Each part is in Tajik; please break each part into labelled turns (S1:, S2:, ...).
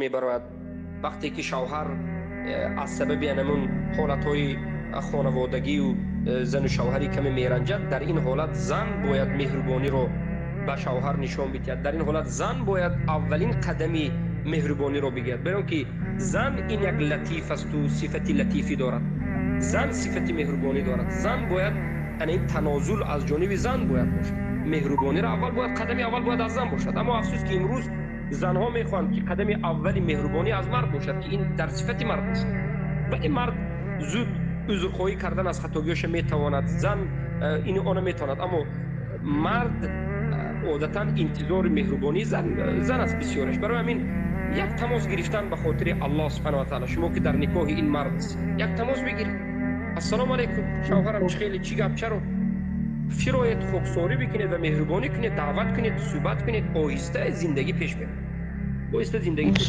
S1: Мебарояд, вақте ки шавҳар аз сабаби анамун ҳолатҳои хонаводагию зану шавҳарӣ каме меранҷад, дар ин ҳолат зан бояд меҳрубониро ба шавҳар нишон бидиҳад. Дар ин ҳолат зан бояд аввалин қадами меҳрубониро бигирад, барои он ки зан ин як латиф асту сифати латифӣ дорад, зан сифати меҳрубонӣ дорад. Зан бояд ана ин танозул аз ҷониби зан бояд бошад. Меҳрубониро аввал бояд, қадами аввал бояд аз зан бошад. Аммо афсӯс, ки имрӯз занҳо мехоҳанд, ки қадами аввали меҳрубонӣ аз мард бошад, ки ин дар сифати мард аст. Вале мард зуд узрхоҳӣ кардан аз хатогиҳоша метавонад, зан ин она метавонад, аммо мард одатан интизори меҳрубонии зан аст бисёраш. Барои ҳамин як тамос гирифтан ба хотири Аллоҳ субҳана ва таъала, шумо ки дар никоҳи ин мард ҳастед, як тамос бигиред: «Ассалому алайкум, шавҳарам, чӣ хеле, чӣ гап, чаро?» Фироед, хоксорӣ бикунед ва меҳрубонӣ кунед, даъват кунед, суҳбат кунед. Оҳиста зиндагӣ пеш меравад, оҳиста зиндагӣ пеш.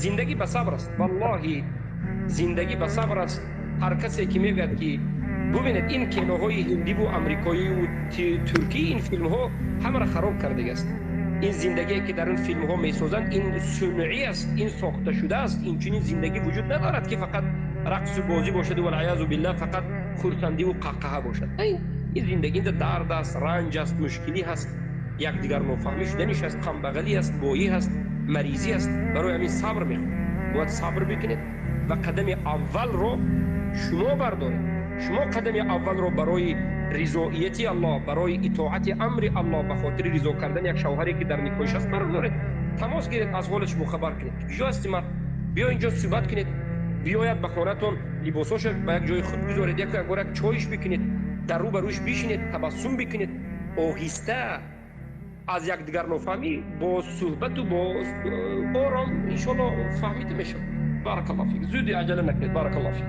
S1: Зиндагӣ ба сабр аст, валлоҳи, зиндагӣ ба сабр аст. Ҳар касе ки мегӯяд, ки бубинед, ин киноҳои ҳиндиву амрикоиву туркӣ, ин филмҳо ҳамаро хароб кардагиаст. Ин зиндагие, ки дар ин филмҳо месозанд, ин сунъӣ аст, ин сохта шудааст. Инчунин зиндагӣ вуҷуд надорад, ки фақат рақсу бозӣ бошаду, валъиязу биллаҳ, фақат хурсандиву қаҳқаҳа бошад. Ин зиндагӣ инда дард аст, ранҷ аст, мушкилӣ ҳаст, якдигар нофаҳмӣ шуданиш аст, камбағалӣ аст, боӣ ҳаст, маризӣ аст. Барои ҳамин сабр мехоҳад, бояд сабр бикунед ва қадами аввалро шумо бардоред. Шумо қадами аввалро барои ризоияти Аллоҳ, барои итоати амри Аллоҳ, ба хотири ризо кардани як шавҳаре, ки дар никоҳиш аст, бардоред. Тамос гиред, аз ҳолаш мухаббар кунед: «Куҷо ҳасти, мард? Биё инҷо, суҳбат кунед». Биёяд ба хонатон, либосҳоша ба як ҷои худ гузоред, як бор як чойш бикунед, дар рӯ ба рӯш бишинед, табассум бикунед. Оҳиста аз якдигар нофаҳмӣ бо суҳбату бо ором иншоалло фаҳмида мешавад. Баракаллоҳ фик. Зуди аҷала накунед. Баракаллоҳ фик.